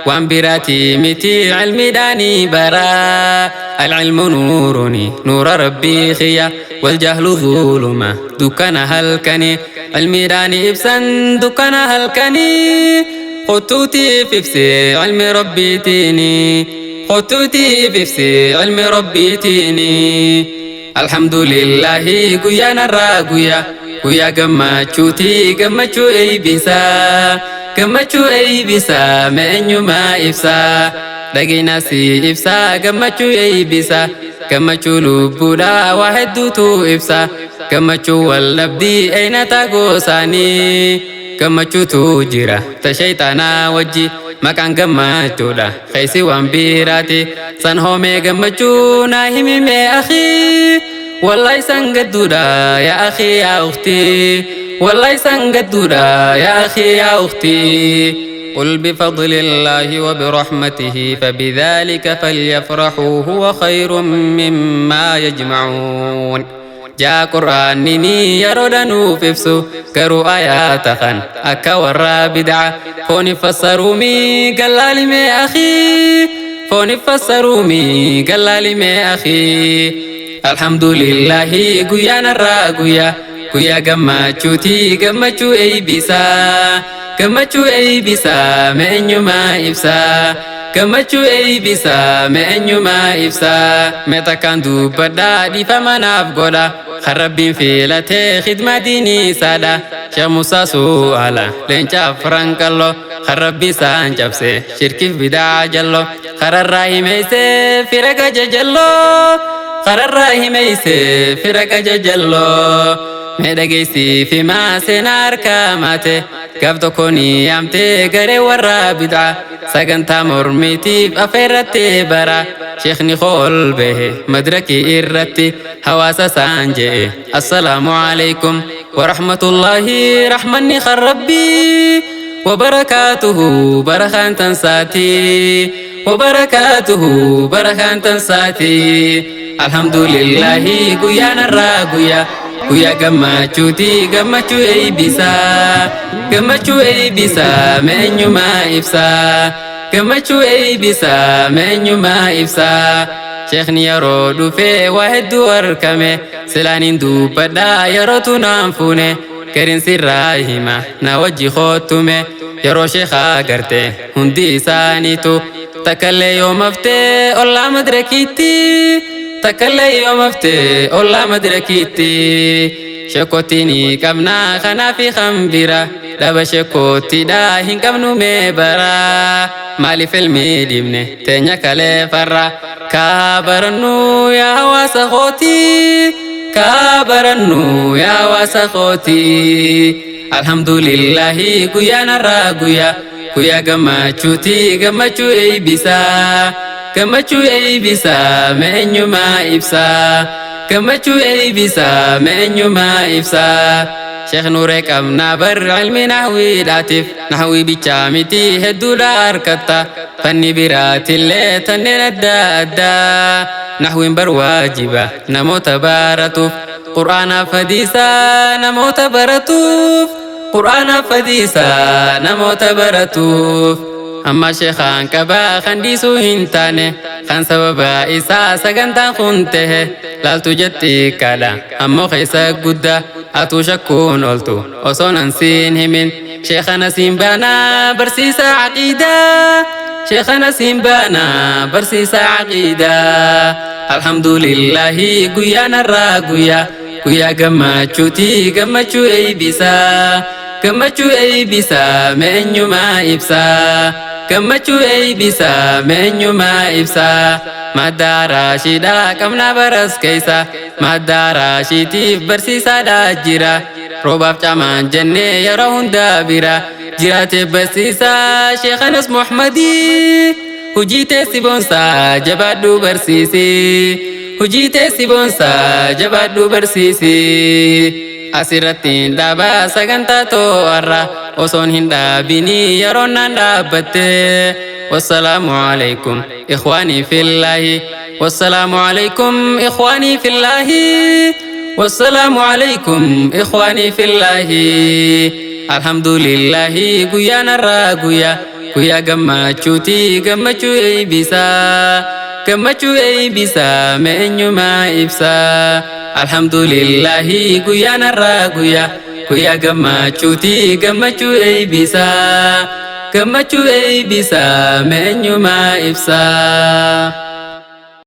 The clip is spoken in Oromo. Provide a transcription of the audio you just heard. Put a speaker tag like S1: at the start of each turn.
S1: Waan biraatii miti cilmiidhaanii baraa. العلم نورني نور ربي خيا، والجهل ظلمة دكان هلكني. علمي داني إبسا دكان هلكني. خطوتي في فسي علم ربي تيني، خطوتي في فسي علم ربي تيني. الحمد لله قيا نرى قيا، قيا قمتشوتي قمتشو إيبسا، قمتشو إيبسا ما ما إبسا. Dhageenyaa si ibsaa gammachuu eebbisa, gammachuu lubbuudhaa waa hedduutu ibsa. Gammachuu wal dhabdii eenyata gosaanii, gammachuutu jira ta shayxaanaa wajji. Maqaan gammachuudha keessi waan biraati. San hoomee gammachuu naa himime akhii, wallahi san gadduudha yaa akhii yaa ukhtii, wallahi san gadduudha yaa akhii yaa ukhtii. قل بفضل الله وبرحمته فبذلك فليفرحوا هو خير مما يجمعون. جاء قرآنني يردنو ففسو كرو آيات خان أكا ورا بدعة. فوني فسروا مي قال لي أخي، فوني فسروا مي قال لي أخي. الحمد لله قيا نرى قيا، قيا قمتشوتي قمتشو إيبسا، gammachuu eebbisaa meenyumaa ibsaa, gammachuu eebbisaa meenyumaa ibsaa. Mee takkaan dubbadhaa dhiifama naaf godha, kan rabbiin filatee khidmaa diinii isaadha. Sheekh Musaa Su'aala leenca afran qallo, kan rabbi isaan cabse shirkiif bidaa jallo. Kararraa himeessee fira gajajalloo, kararraa himeessee fira gajajalloo. Mee dhageessii fi maa seenaa harkaa maate, gaaf tokko ni yaamtee garee warra bid'a. Sagantaa mormitiif afeerrattee bara. Sheekni kool bahe madrakii irratti hawaasa isaan je'e: assalaamu alaikum warahmatullaahi, rahmanni kan rabbii, wabarakaatuhu barakaan tansaatii, wabarakaatuhu barakaan tansaatii. Alhamdulillaahi guyyaan har'aa guyyaa, guyyaa gammachuuti gammachuu eebbisaa, gammachuu eebbisaa meenyumaa ibsaa, gammachuu eebbisaa meenyumaa ibsaa. Sheekni yeroo dhufee waa hedduu argame, silaaniin dubbadhaa yeroo tunaan fuune. Gariin sirraa hima na wajji koottume. Yeroo sheekaa garte hundi isaaniitu takkallee yoo maftee ollaa madrakiitti, takkallee yoo maftee ollaa madrakiitti. Sheekootiin qabnaa kanaafi kan bira dhaba, sheekootiidha hin qabnu mee bara. Maaliif ilmi dhibne teenya kalee farra? Kaa barannu yaa hawaasa kootii, kaa barannu yaa hawaasa kootii. Alhamdulillahi guyyaan har'aa guyyaa, guyyaa gammachuuti gammachuu eebbisaa, gammachuu eebbisaa meenyumaa ibsaa, gammachuu eebbisaa meenyumaa ibsaa. Sheekh Nuuree qabnaa bar ilmi nahwiidhaatiif, nahwii bichaa miti hedduudha harkatta, fanni biraatillee tanneen adda addaa. Nahwiin bar waajiba namoota baratuuf, qur'aanaaf hadiisaa namoota baratuuf, qur'aanaaf hadiisaa namoota baratuuf. Amma sheekaan qabaa kan dhiisuu hin taane, kan sababa isaa sagantaan kun tahe. Laaltu jetti kadha ammoo keessa guddaa atuu shakkuun oltu osoo nan siin himin. Sheekana siin baanaa barsiisaa aqiidaa, sheekana siin baanaa barsiisaa aqiidaa. Alhamdulillahi guyyaan har'aa guyyaa, guyyaa gammachuuti gammachuu eebbisaa, gammachuu eebbisaa meenyumaa ibsaa, gammachuu eebbisaa meenyumaa ibsaa. Maddaa raashiidhaa qabnaa baras keessa, maddaa raashiitiif barsiisaadhaa jira. Roobaaf caamaan jennee yeroo hundaa bira jiraate barsiisaa Sheekhanas Muhammadii. Hujii teessi boonsaa jabaadhuu barsiisi, hujii teessi boonsaa jabaadhuu barsiisi. Asirratti hin dhaabaa sagantaa to'arra osoon hin dhaabinii yeroo naan dhaabbatte. والسلام عليكم إخواني في الله، والسلام عليكم إخواني في الله، والسلام عليكم إخواني في الله. الحمد لله قيا نرى قيا، Guyyaa gammachuuti gammachuu eebbisaa. Gammachuu eebbisaa mee eenyumaa ibsaa. Alhamdulillahi guyyaan har'aa guyyaa. Guyyaa gammachuuti gammachuu eebbisaa. Gammachuu eebbisaa mee eenyumaa ibsaa.